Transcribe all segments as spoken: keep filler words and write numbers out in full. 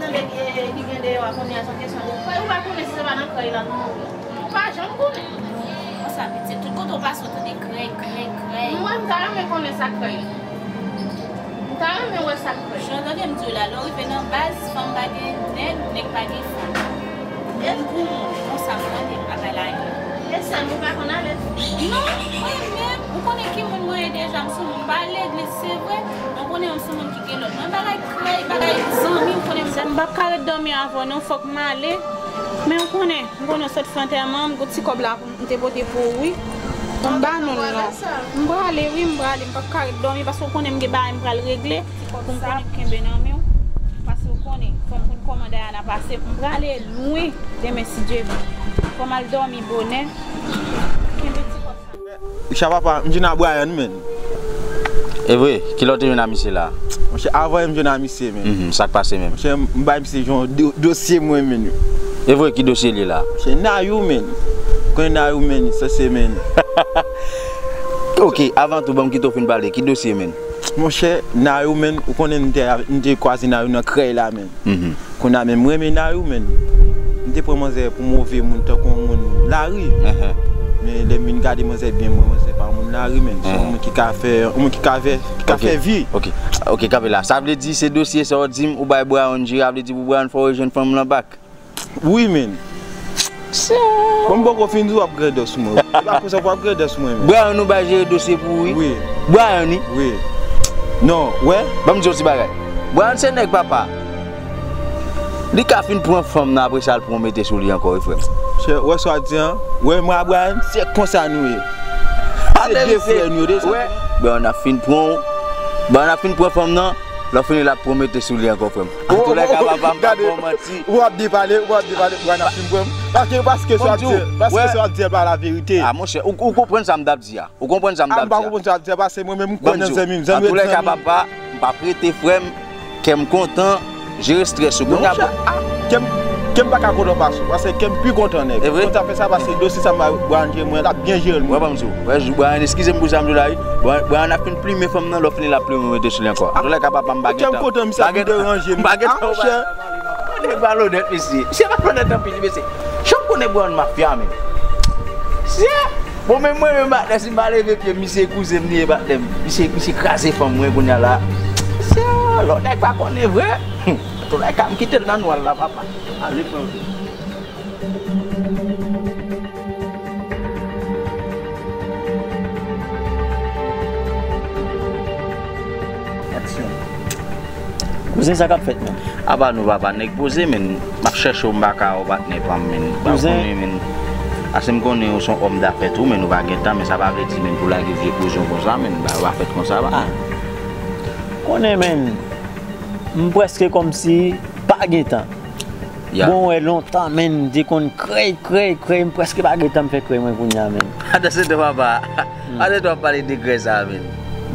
Tande ki, ki gen deyò a kounye a, se yon kesyon de krèy. Ou pa konnen si se pa nan krèy la nou mouri. Ou pa janm konnen. Konsa, pitit, tout kote w pase, w tande krèy, krèy, krèy. Mwen, m ta renmen konnen sa k krèy. M ta renmen wè sa k krèy. Jan tande m di w la, lè w rive nan baz, fanm pa gen nèg, nèg pa gen fanm. Moun pou moun, konsa m konnen, m pa ka lage. E sè m, ou pa konn ale? Non, mwen menm, ou konnen ki moun mwen ye deja, m se yon moun m pa al legliz, se vre, mwen konnen yon sou moun ki gen lòt. Mwen bagay krèy, bagay zanmi, ou konnen m. Sè m p ap ka ret dòmi avè w non, fòk m ale. Men ou konnen, m konnen w sot fè antèman, m gon ti kòb la pou m te pote pou ou wi. Pou m ba nou l la. M prale wi, m prale, m p ap ka ret dòmi paske ou konnen m gen bagay m pral regle. Pou m konnen kenbe nan men w. Paske ou konnen, fò m konn kòman Dayana pase. M prale lwen demen si Dye vle. Fò m al dòmi bonè. Kenbe ti kòb sa. Richard papa, m jwenn a Brian, menn. E vre, kilè w te jwenn a misye la? Monchè, avan m jwenn a misye, menn. Mhm, sa k pase menm? Monchè, m bay misye yon do- dosye mwen, menn. E vre, ki dosye l ye la? Monchè, Nayou, menn. Konnen Nayou, menn, sa se, menn. Ok, avan tou, ban m kite w fin pale. Ki dosye, menn? Monchè, Nayou, menn, ou konnen m te, m te kwaze Nayou nan krèy la, menn. Mhm. Kounye a menm, m renmen Nayou, menn. M te pran manzè pou move moun, tankou yon moun lari. Ahan. Men lè m vin gade manzè byen, m wè manzè pa yon moun lari, menn. Se yon Ahan. Moun ki ka fè, yon moun ki ka fè, ki ka Ok. Fè vi. Ok. Ok, kanpe la. Sa vle di se dosye sa w di m, ou bay Brian jere, a vle di pou Brian fò w rejwenn fanm lan bak. Wi, menn. Bon, m poko fin di w ap grandè sou mwen. E pa konsa pou ap grandè sou mwen, menn. Brian, nou bay jere dosye pou ou, wi. Wi. Brian, wi. Wi. Non, wè. Ban m di w ti bagay. Brian se nèg papa. Li ka fin pran fanm nan, apre sa, l pran mete sou li ankò, wi, frè m. Chè, wè sa w di an? Wè, mwen a Brian, se konsa nou ye. Se de frè nou ye, de sa. Wè. Brian ap fin pran, Brian ap fin pran fanm nan, lè w fini, l ap pran mete sou li ankò, frè m. An tou lè ka, papa, m pa ba w manti. Ou ap depale, ou ap depale, Brian ap fin pran m. Paske, paske sa w ap di, paske sa w ap di a pa laverite. A, monchè, ou, ou konprann sa m t ap di a? Ou konprann sa m t ap di a? A, m pa konprann sa w ap di a, paske mwen menm, m kwè nan zanmi m, zanmi rete zanmi. An tou lè ka, papa, m p ap rete, frè m. Kè m kontan, jere estrès ou. Kounye a, a, kè m, kè m pa ka kontan pase w, paske kè m pi kontan nèg. E vre? Kontan fè sa, paske dosye sa m ba Brian jere mwen, l ap byen jere l, mwen. Wè, ban m di w. Wè, Brian, eskize m pou sa m di w la, wi. Brian, Brian ap fin plimen fanm nan, lè w fini, l ap plimen w mete sou li ankò. An tou lè ka, papa, m pa gen tan. Kè m kontan, misye ap vin deranje m. M pa gen tan. A, monchè. Nèg pa lonèt, mesye. Misye pa lonèt anpil, mesye. Chak konnen Brian mafya, men. Mesye. Bon, men mwen menm, patnè, si m pa leve pye m, misye kouzen m li ye, patnè m. Misye, misye kraze fanm mwen kounye a la. Misye, lòt nèg pa konnen vre. Tou lè ka m kite l nan nwa l la, papa. Ale pran. Aksyon. Kouzen, sa k ap fèt menm? Apa nou papa, nèg poze, men m ap chèche w, m pa ka wè w, patnè pa m, men m pa konnen, men. Paske m konnen ou se yon òm dafè tou, men nou pa gen tan, men sa pa vle di, men pou lage vye kouzen w konsa, men bagay yo pa fèt konsa, pa. Konnen, men, m prèske kòmsi pa gen tan. Ya. Bon, wè, lontan, men, m te konn krèy, krèy, krèy, m prèske pa gen tan m fè krèy mwen kounye a, men. Atann se de papa. Hmm. Atann w ap pale de krèy sa a, men.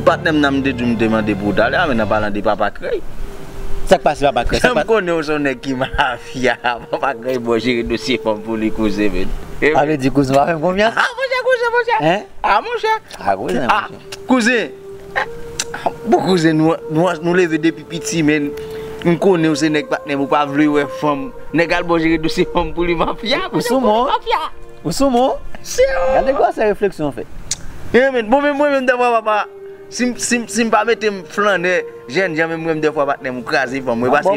Patnè m nan m te di w m te mande pou w talè a, men, an palan de papa krèy. Sa k pase papa krèy? Sa k pase? Jan m konnen w se yon nèg ki mafya, papa krèy bon jere dosye fanm pou li kouzen, men. Sa vle di kouzen w pa fè m konfyans? A, monchè, kouzen, monchè. Hein? A, monchè. A, kouzen, monchè. Kouzen. Bon, kouzen, nou, nou, nou leve depi piti, men. M konnen w se nèg patnè m, ou pa vle wè fanm. Nèg al bò jere dosye fanm pou li, mafya. Ou sou mwen? Mafya. Ou sou mwen? Gade gwosè refleksyon w fè. Bon, men mwen menm, dèfwa, papa, si m, si m, si m pa mete m flannè, jènjan, men mwen menm, dèfwa, patnè m, ou kraze fanm mwen, paske,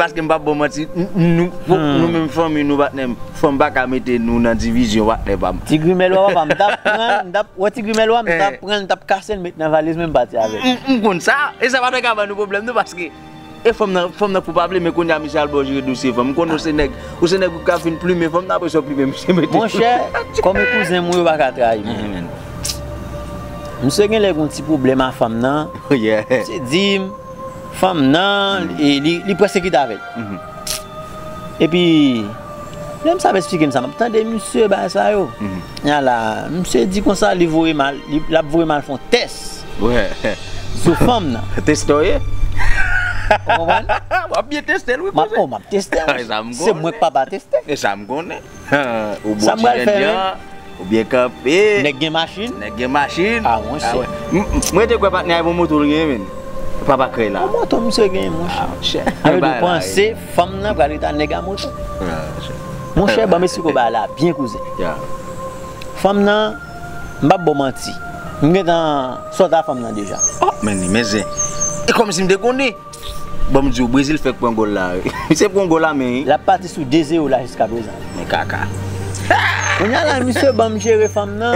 paske m p ap ba w manti, nou, nou menm fanmi nou, patnè m, fanm pa ka mete nou nan divizyon, patnè pa m. Ti grimèl ou a, papa, m t ap pran l, m t ap Wè ti grimèl ou a, m t ap pran l, m t ap kase l, met nan valiz mwen, m pati avè l. M, m, m konn sa. E sa pa t ka ban nou pwoblèm non, paske e fanm nan, fanm nan fou pa vle, men kounye a misye al ba w jere dosye fanm. M konnen w se nèg, ou se nèg ou ka fin plimen fanm nan, apre sa w plimen misye mete. Monchè, kòm e kouzen m, yo pa ka trayi m. Misye genlè gon ti pwoblèm a fanm nan. Misye di m, fanm nan, e li, li prèske kite avè l. Epi, lè m sa ap esplike m sa, m ap tande misye bagay sa yo. Nya la, misye di konsa, li voye m al, li, l ap voye m al fè yon tès sou fanm nan. Testè w ye? Ou konprann? W ap byen teste l, wi, kouzen. M ap, oh, m ap teste l, wi. Se mwen k papa teste. E sa m konnen. Ou bò ti jènjan. Ou byen kanpe. Nèg gen machin. Nèg gen machin. Ah, monchè. M, m, mwen te kwè patnè a e bon moto l genyen, menn. Papa Krèy la. Yon moto misye genyen, monchè. Sa vle di w panse fanm nan pral rete ak nèg a moto? Monchè, ban m esplike w bagay la byen, kouzen. Fanm nan, m p ap ba w manti, m gentan sòti a fanm nan deja. Oh, men li, men zen. E kòmsi m te konnen. Bon, m di w, Brezil fèk pran gòl la wi. Misye pran gòl la, men. L ap pati sou de zewo la jiskaprezan. Men kaka. Kounye a la, misye ban m jere fanm nan.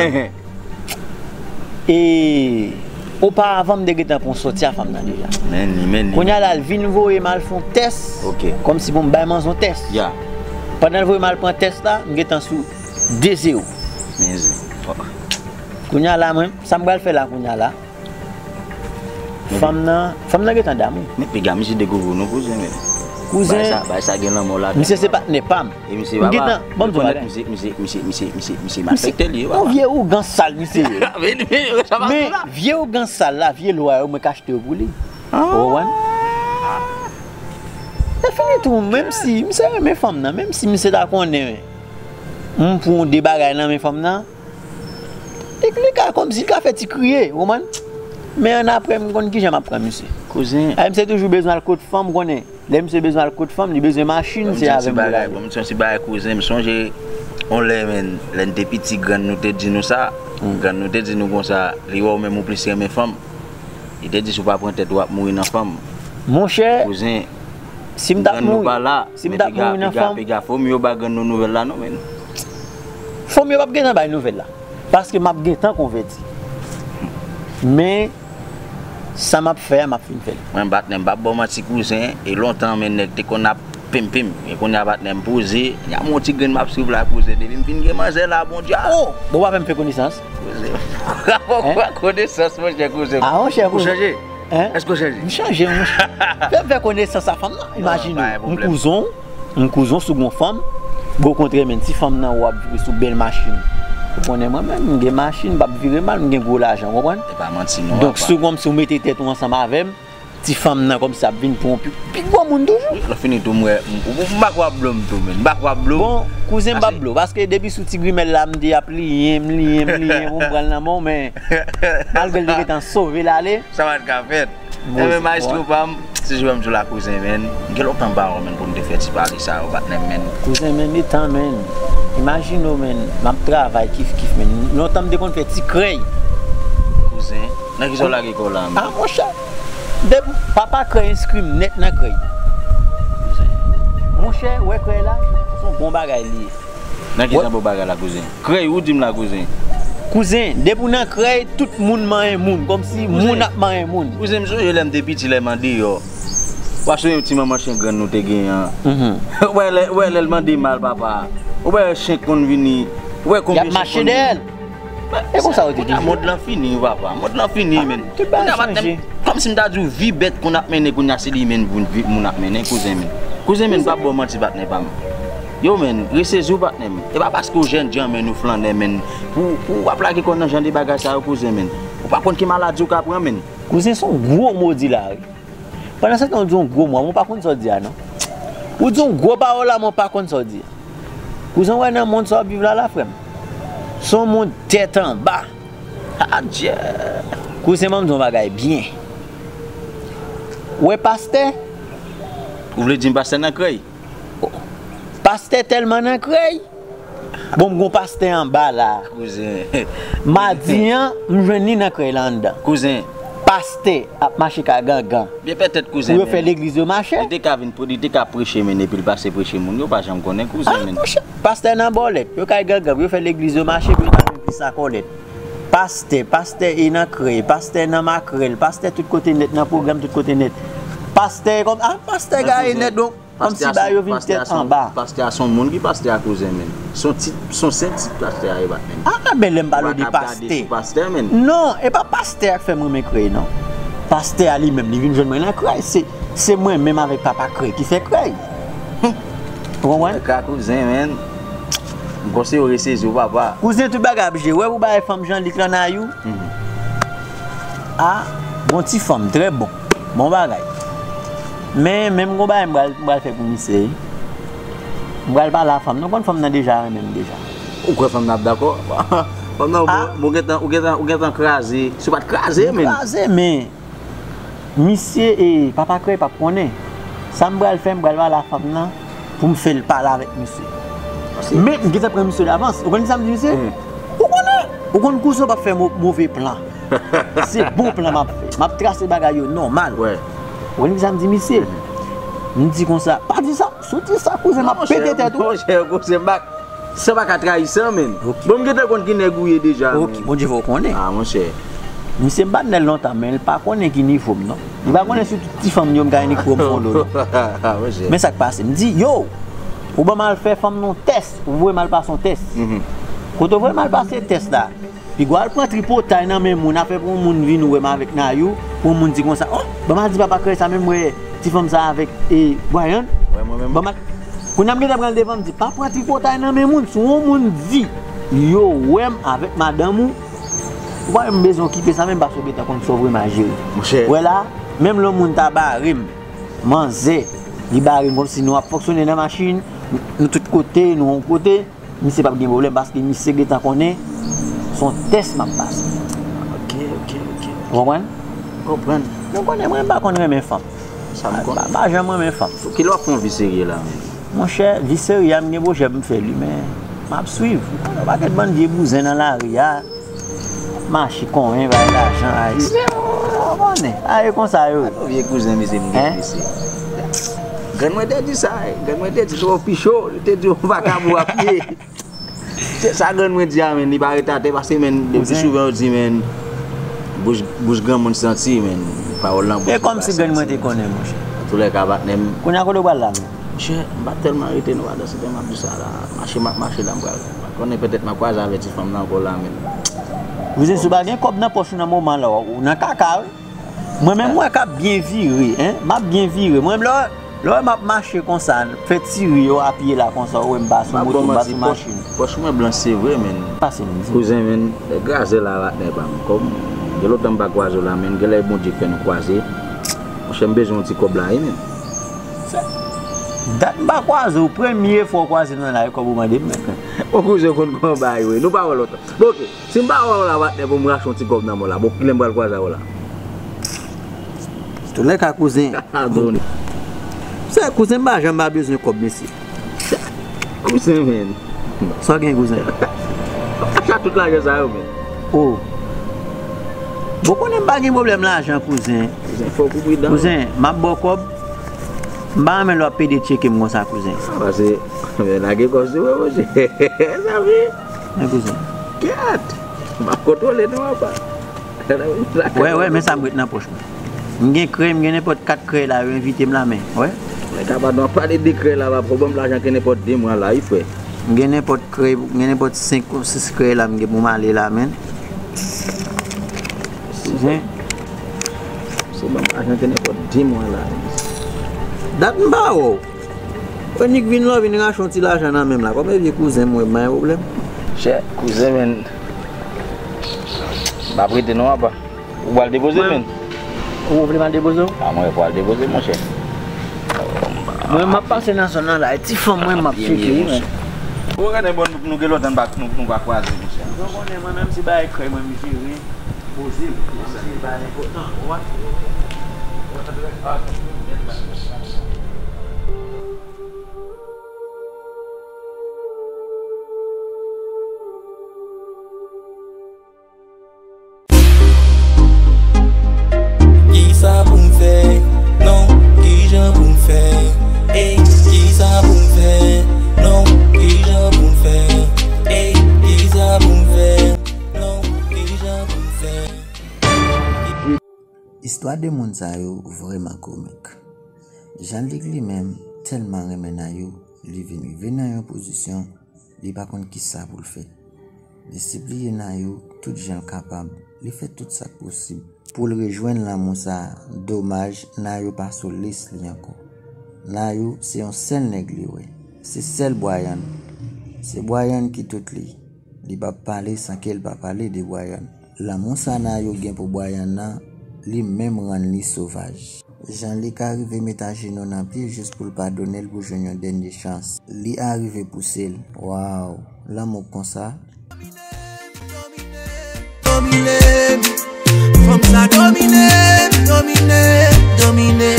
E oparavan, m te gentan pran sòti a fanm nan deja. Men li, men li. Kounye a la, l vin voye m al fè yon tès. Ok. Kòmsi pou m bay manzè yon tès. Ya. Pandan l voye m al pran tès la, m gentan sou de zewo. Men zen. Kounye a la, mwen, sa m pral fè la kounye a la? Fanm nan, fanm nan gentan damou. Men piga misye dekouvri w non, kouzen, men. Kouzen. Bagay sa, bagay sa gen lanmò ladan. Misye se patnè pa m. E misye papa. M gentan, ban m di w yon bagay. Misye, misye, misye, misye, misye, misye malfektè li ye, papa. Yon vye ougan sal misye ye. Men, men, sa pa tou la. Men vye ougan sal la, vye lwa yo, mwen k achte yo pou li. Ou konprann? E fini tou, menm si misye renmen fanm nan, menm si misye ta konnen m pran de bagay nan men fanm nan, li, li ka kòmsi li ka fè ti kriye, ou konprann? Men annapre, m konn kijan m ap pran misye. Kouzen. Ay, misye toujou bezwen al kot fanm, ou konnen. Lè misye bezwen al kot fanm, li bezwen machin, se avè m pou l ale. Bon, m di yon ti bagay, kouzen, m sonje yon lè, men, lè n te piti, grann nou te di nou sa. Grann nou te di nou konsa, li wè w menm ou plis renmen fanm. Li te di si w pa pran tèt ou, w ap mouri nan fanm. Monchè, kouzen, si m t ap mouri, si m t ap mouri nan fanm. Piga, piga, piga, fo m yo ba grann nou nouvèl la non, men. Fo m yo p ap gentan bay nouvèl la. Paske m ap gentan konvèti. Men, sa m ap fè a, m ap fin fè l. Mwen, patnè m, m p ap ba w manti, kouzen, e lontan, men, nèg te konn ap pim, pim. E kounye a, patnè m, poze, y a yon ti grenn m ap swiv la, kouzen. Depi m fin gen manzè la, Bondye, a! Oh! Bon, w pa fè m fè konesans? Kouzen. Rapò konesans, monchè, kouzen. Ah, monchè, kouzen. Ou chanje? Hein? Èske w chanje? M chanje, monchè. Fè m fè konesans a fanm nan. Imajine w, m kouzen w, m kouzen w sou gon fanm, bon, okontrè, men, ti fanm nan w ap vire sou bèl machin. Ou konnen mwen menm, m gen machin, m p ap vire mal, m gen gwo lajan, w konprann? E pa manti non, papa. Donk, si w kòmsi w mete tèt ou ansanm avè m, ti fanm nan kòmsi ap vin pran w pi, pi gwo moun toujou. Wi, lè fini tou, m wè, m, m, m pa kwè w ap blo m tou, men. M pa kwè w ap blo m. Bon, kouzen, m p ap blo w, paske depi sou ti grimèl la, m te ap liyen, m liyen, m liyen, pou m pran l nan men w, men malgre l te gentan sove l ale. Sa pa t ka fèt. Enben, maestro pa m, se jwè m di w la, kouzen, men. M gen lontan m pa wè w, men, pou m te fè ti pale sa yo, patnè m, men. Kouzen, men, letan, men. Imajine w, men, m ap travay kif kif, men. Lontan m te konn fè ti krèy. Kouzen, nan kisa w lage kò w la, men? Ah, monchè. Depi papa krèy enskri m nèt nan krèy. Monchè, wè krèy la, se yon bon bagay li ye. Nan ki jan bon bagay la, kouzen? Krèy, ou di m la, kouzen. Kouzen, depi w nan krèy, tout moun manyen moun, kòmsi moun ap manyen moun. Kouzen, m sonje lè m te piti, lè m andeyò. W ap sonje yon ti manman chen grann nou te genyen an. Ou wè lè, ou wè lè l mande mal, papa. Ou wè chen k konn vini. Ou wè konbyen chen k konn vini. Y ap mache dèyè l. E konsa yo te toujou. Mond lan fini, papa. Mond lan fini, men. Tout bagay chanje. Kòmsi m ta di w, vi bèt konn ap mennen, kounye a se li menm pou vi moun ap mennen, kouzen, men. Kouzen, men, m p ap ba w manti, patnè pa m. Yo, men, resezi w, patnè m. E pa paske w jènjan, men, ou flannè, men, pou, pou w ap lage kò w nan jan de bagay sa yo, kouzen, men. Ou pa konn ki maladi w ka pran, men. Kouzen, se yon gwo mo w di la, wi. Pandan se tan, w di yon gwo mo, mwen pa konn sa w di a, non. Ou di yon gwo pawòl la, mwen pa konn sa w di a. Kouzen, w wè nan mond sa w ap viv la, la, frè m. Se yon mond tèt anba. Adye! Kouzen, ban m di w yon bagay byen. Ou wè pastè? Ou vle di m pastè nan krèy? Pastè tèlman nan krèy. Bon, m gon pastè anba la. Kouzen. Madi an, m jwenn li nan krèy la anndan. Kouzen. Pastè ap mache ka gangan. Byen petèt, kouzen, pou yo fè legliz yo mache. Li te ka vin, li te ka preche, men, epi l pase preche moun yo, pa janm konnen, kouzen, men. Ah, monchè, pastè nan bòlèt, yo kay gangan, pou yo fè legliz yo mache, pou yo ta vin plis akòlèt. Pastè, pastè e nan krèy, pastè nan makrèl, pastè tout kote nèt, nan pwogram tout kote nèt. Pastè kòm, ah, pastè gaye nèt, donk, kòmsi bagay yo vin tèt anba. Pastè a se yon moun ki pastè a, kouzen, men. Se yon tit, se yon senp tit pastè a ye, patnè m. Ah, men lè m pale w de pastè. Ou pa ka ap gade sou pastè, men. Non, e pa pastè a k fè m renmen krèy, non. Pastè a li menm, li vin jwenn mwen nan krèy. Se, se mwen menm avèk papa krèy ki fè krèy. Ou konprann? Ka kouzen, men. M konseye w resezi w, papa. Kouzen, tout bagay ap jere. Wè pou bagay fanm Janlik lan nan you. Ah, bon ti fanm, trè bon. Bon bagay. Men, men m gon bagay m pral, m pral fè pou misye, wi. M pral pale a fanm nan. Ou konn fanm nan deja renmen m deja. Ou kwè fanm nan ap dakò? Fanm nan, ou, ou gentan, ou gentan, ou gentan kraze. Si w pa t kraze, men. M kraze, men. Misye, e, papa Krèy p ap konnen. Sa m pral fè, m pral pale a fanm nan pou m fè l pale avèk misye. Men m gentan pran misye davans. Ou konn sa m di misye? Ou konnen, ou konn kouzen w p ap fè mo- move plan. Se bon plan m ap fè. M ap trase bagay yo nòmal. Ou konn sa m di misye? M di konsa, pa di sa. Si w di sa, kouzen, m ap pete tèt ou. Monchè, kouzen, m pa, sa pa ka trayi sa, menn. Bon, m gentan konn ki nèg ou ye deja, menn. Bondye fè w konnen. Ah, monchè. Misye m pa t nèl lontan, men l pa konnen ki nivo m, non. Li pa konnen si tout ti fanm yo m ka nik pran m fon lolo. Men sa k pase, m di, yo, ou ban m al fè fanm nan yon tès, ou voye m al pase yon tès. Kote w voye m al pase tès la, piga w al pran tripotay nan men moun, afè pou yon moun vin wè m avèk Nayou, pou yon moun di konsa, oh, ban m al di papa Krèy sa menm wè ti fanm sa avèk, e, Brian. Ban m al, kounye a m gentan pran l devan, m di, pa pran tripotay nan men moun, si yon moun di, yo wè m avèk madanm ou, ou pa menm bezwen okipe sa menm, paske w gentan konn sa w vreman jere. Monchè. Wè la, menm lè yon moun ta bare m, manzè, li bare m kòmsi nou ap fonksyone nan machin, nou tout kote, nou yon kote, misye p ap gen pwoblèm paske misye gentan konnen se yon tès m ap pase. Ok, ok, ok. Ou konprann? Konprann. Nou konnen mwen pa konn renmen fanm. Sa m konn. Pa, pa janm renmen fanm. Kilè w ap fè yon vi serye la, menm? Monchè, vi serye a, m gen pwojè pou m fè li, men m ap swiv. Ou konnen, yon pakèt bann vye bouzen nan lari a. Mache konyen bay lajan Ayisyen, ou konnen. A, e konsa yo ye. Yon vye kouzen, mesye, m gen, mesye. Grann mwen te di sa, grann mwen te di twò pi cho, li te di yon vakabon ap ye. Se sa grann mwen di a, menn, li pa ret atè, paske, menn, depi souvan yo di, menn, bouch, bouch granmoun santi, menn, pawòl nan bouch li pa santi. E kòmsi grann mwen te konnen, monchè. Antoulèka, patnè m. Kounye a, kote w pral la, menn? Monchè, m pa t tèlman rete non, adan se tan m ap di sa la. Mache m ap mache la, m pral. M pa konnen, petèt m ap kwaze avèk ti fanm nan ankò la menm. Kouzen, si w pa gen kòb nan pòch ou nan moman la, ou nan kaka, wi. Mwen menm, mwen k ap byen vire, en. M ap byen vire. Mwen, lè, lè w wè m ap mache konsa, fè ti ri yo a pye la konsa, ou wè m pa sou moto, m pa sou machin. Pòch mwen blanch, se vre, menn. Pase m di. Kouzen, menn, lè gazè la, patnè pa m. Kòm, gen lontan m pa kwaze w la, menn. Genlè Bondye k fè nou kwaze. Monchè, m bezwen yon ti kòb la, wi, menn. Dat m pa kwaze w, premye fwa w kwaze m nan lari, kòb ou mande m, men. Bon, kouzen, w konn kòman bagay yo ye. Nou pa wè lontan. Bon, ok. Si m pa wè w la, patnè, pou m rache yon ti kòb nan men w la, bon, kilè m pral kwaze avè w la? Toulèka, kouzen. Se kouzen, m pa janm pa bezwen kòb, mesye. Kouzen, menn. Sa w gen, kouzen? Acha tout lajan sa yo, menn. Oh. Bon, konnen m pa gen pwoblèm lajan, kouzen. Kouzen, fòk ou pridan. Kouzen, m ap ba w kòb. M pa renmen lè w ap pede tcheke m konsa, kouzen. A, pase, men lage kòb sou mwen, monchè. Sa vre. Men, kouzen. Kèt. M ap kontwole non, apa. Wè, wè, men sa m ret nan pòch mwen. M gen krèy, m gen nenpòt kat krèy la, yo envite m la, men, wè. Nèg apa nou ap pale de krèy la, pa pwoblèm lajan ke nenpòt de mwa la, wi, frè. M gen nenpòt krèy, m gen nenpòt senk ou sis krèy la, m gen pou m ale la, men. Kouzen. Se ban m lajan ke nenpòt de mwa la. Dat m pa wè w. Ou nik vin la, w vin rache yon ti lajan nan men m la. Kòm e vye kouzen m, mwen, m pa gen pwoblèm. Chè, kouzen, menn. M ap rete non, apa. Ou pral depoze, menn. Ou vle m al depoze w? A, mwen pral depoze, monchè. Mwen, m ap pase nan zòn nan la. E ti fanm mwen, m ap tcheke, wi, men. Ou konnen, bon, nou, nou gen lontan nou pa, nou, nou pa kwaze, monchè. Ou konnen, mwen menm, se bagay krèy mwen, m jere, poze m. Mwen, se bagay enpòtan, ou wè? Kisa pou m fè? Non, kijan pou m fè? Ey, kisa pou m fè? Non, kijan pou m fè? Ey, kisa pou m fè? Non, kijan pou m fè? Istwa de moun sa yo vrèman komik. Jean-Luc li menm tèlman renmen Nayou, li vin rive nan yon pozisyon li pa konn kisa pou l fè. Li sipliye Nayou tout jan l kapab, li fè tout sa k posib pou l rejwenn lanmou sa a. Domaj, Nayou pa sou lis li ankò. Nayou se yon sèl nèg li wè. Se sèl Bwayann. Se Bwayann ki tout li. Li p ap pale san ke l pa pale de Bwayann. Lanmou sa Nayou gen pou Bwayann nan, li menm rann li sovaj. Jean-Luc ka rive met ajenou nan pye jis pou l padone l pou jwenn yon dènye chans. Li arive pouse l. Waw, lanmou konsa. Domine m, domine m, fanm sa domine m. Domine, domine.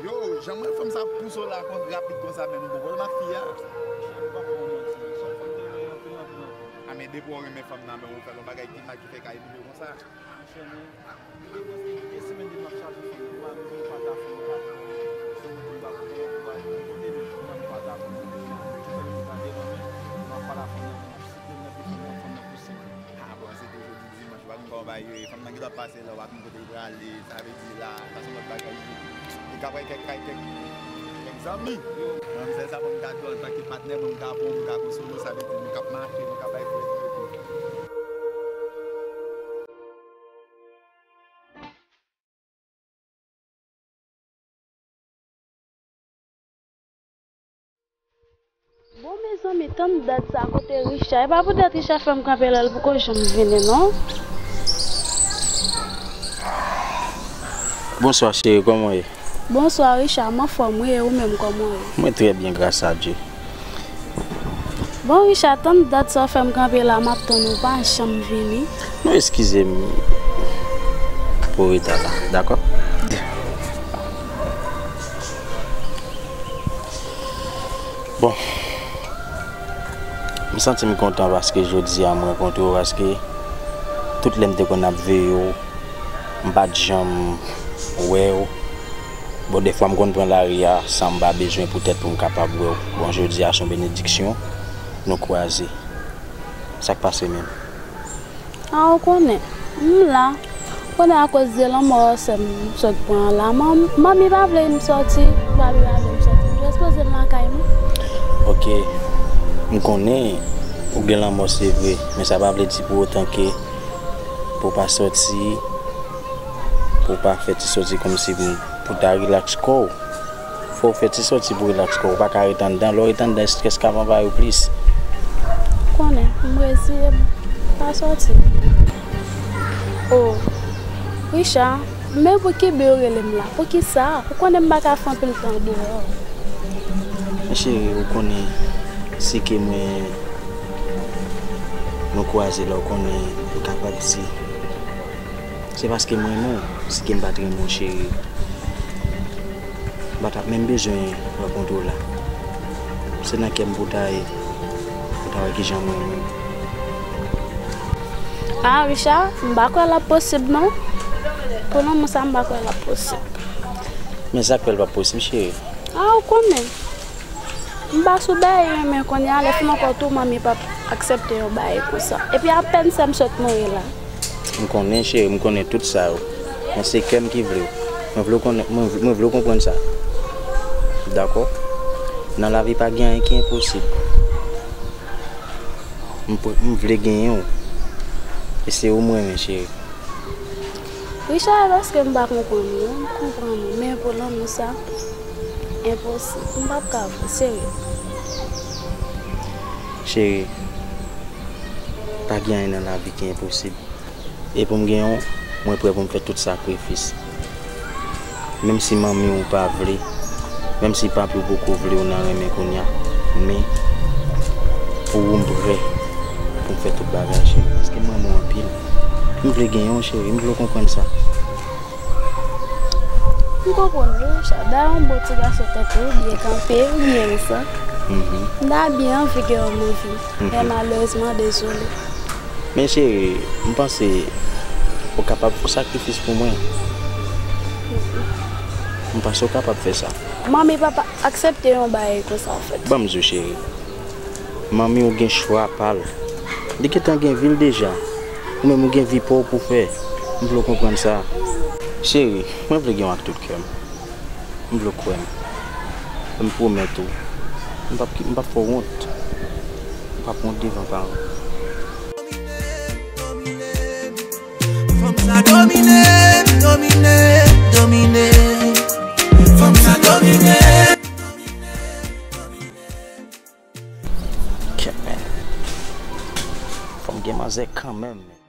Yo, jan m wè fanm sa pouse w la kon rapid konsa, men m konprann ak fi a. A, men depi w renmen fanm nan, men ou fè l yon bagay ki mal, ki fè kay li konsa. Monchè, men, gen prèske de semèn depi m ap chache fanm nan. Mwen menm, m pa ta fanm nan, m pa ta fanm nan, m pa ta fanm nan, m pa ta fanm nan, m pa ta fanm nan, m pa ta fanm nan, m pa ta fanm nan, m ap site nan fanm nan, fanm nan pouse m. Ah, bon, se te jodi dimanch, w pa konn kòman bagay yo ye. Fanm nan gentan pase la, w pa konn kote l prale, sa vle di la, sa se yon lòt bagay tou. Li ka pral kèk, kay kèk, kèk zanmi. Mwen, sèl sa mwen ka di w antanke patnè mwen, m ka pran w, m ka konsole w, sa vle di nou k ap mache, nou k ap bay frè tou. Bon, mezanmi, tann dat sa, kote Richard? E pa poutèt Richard fè m kanpe la, l poko janm vini, non. Bonswa, cheri, kòman w ye? Bonswa, Richard, m anfòm, wi, e ou menm, kòman w ye? Mwen trè byen, gras a Dye. Bon, Richard, tann dat sa w fè m kanpe la, m ap tann ou, w pa janm vini. Non, eskize m pou reta la, dakò? Bon, m santi m kontan paske jodi a m rankontre w, paske tout lè m te konn ap veye w, m pa t janm wè w. Bon, defwa m konn pran lari a san m pa bezwen poutèt pou m kapab wè w. Bon, jodi a se yon benediksyon, nou kwaze. Sa k pase menm? A, ou konnen, m la. Ou konnen akoz de lanmò sè m sot pran an la. Man-, manmi pa vle m sòti, papi pa vle m sòti. M jis poze m lakay mwen. Ok, m konnen ou gen lanmò se vre, men sa pa vle di pou otan ke pou w pa sòti, pou w pa fè ti sòti kòmsi pou, pou w ta rilaks kò w. Fò w fè ti sòti pou w rilaks kò w. Ou pa ka ret anndan. Lè w ret anndan, estrès k ap anvayi w plis. Ou konnen, m reziye m. Pa sòti. O, Richard, men pou ki byen w rele m la? Poukisa? Ou konnen m pa ka fè anpil tan deyò. Men cheri, ou konnen, si ke mwen, nou kwaze la, ou konnen, ou kapab di, se paske m renmen w, si ke m pa t renmen w, cheri. M pa t ap menm bezwen rankontre w la. Se nan kè m pou w ta ye, pou w ta wè kijan mwen menm. Ah, Richard, m pa kwè l ap posib, non. Pou lanmou sa, m pa kwè l ap posib. Men sa k fè l p ap posib, cheri? Ah, ou konnen. M pa sou bay, men kounye a, lè fin ankò tou, manmi p ap aksepte yon bagay konsa. Epi apèn sè m sot mouri la. M konnen, cheri, m konnen tout sa yo. Men se kè m ki vle w. Mwen vle w konnen, mwen, mwen vle w konprann sa. Dakò? Nan lavi pa gen anyen ki enposib. M pre-, m vle genyen w. E se ou m renmen, cheri. Richard, e paske m pa konprann ou, non. M konprann ou, men pou lanmou sa, enposib. M p ap ka vre, serye. Cheri, pa gen anyen nan lavi ki enposib. E pou m genyen w, mwen prè pou m fè tout sakrifis. Menm si manmi w pa vle, menm si papi w poko vle w nan renmen kounye a, men pou ou m prè pou m fè tout bagay, cheri, paske m renmen w anpil. M vle genyen w, cheri, m vle w konprann sa. M konprann ou, Richard. Dayè, yon bon ti gason tankou ou, byen kanpe, ou byen resan. Mhm. M ta byen anvi gen yon manvi. Mhm. Men malerezman, dezole. Men cheri, m panse ou kapab fè yon sakrifis pou mwen. M panse ou kapab fè sa. Manmi p ap aksepte yon bagay konsa, anfèt. Ban m di w, cheri. Manmi w gen chwa pa l. Li gentan gen vi l deja. Ou menm ou gen vi pa w pou w fè. M vle w konprann sa. Cheri, mwen vle gen w ak tout kè m. M vle w kwè m. E m pwomèt ou, m p ap ki-, m p ap fè w wont. M p ap wont devan paran m. Fanm sa domine, domine, domine. Fanm sa domine. Zè kanmenm, men.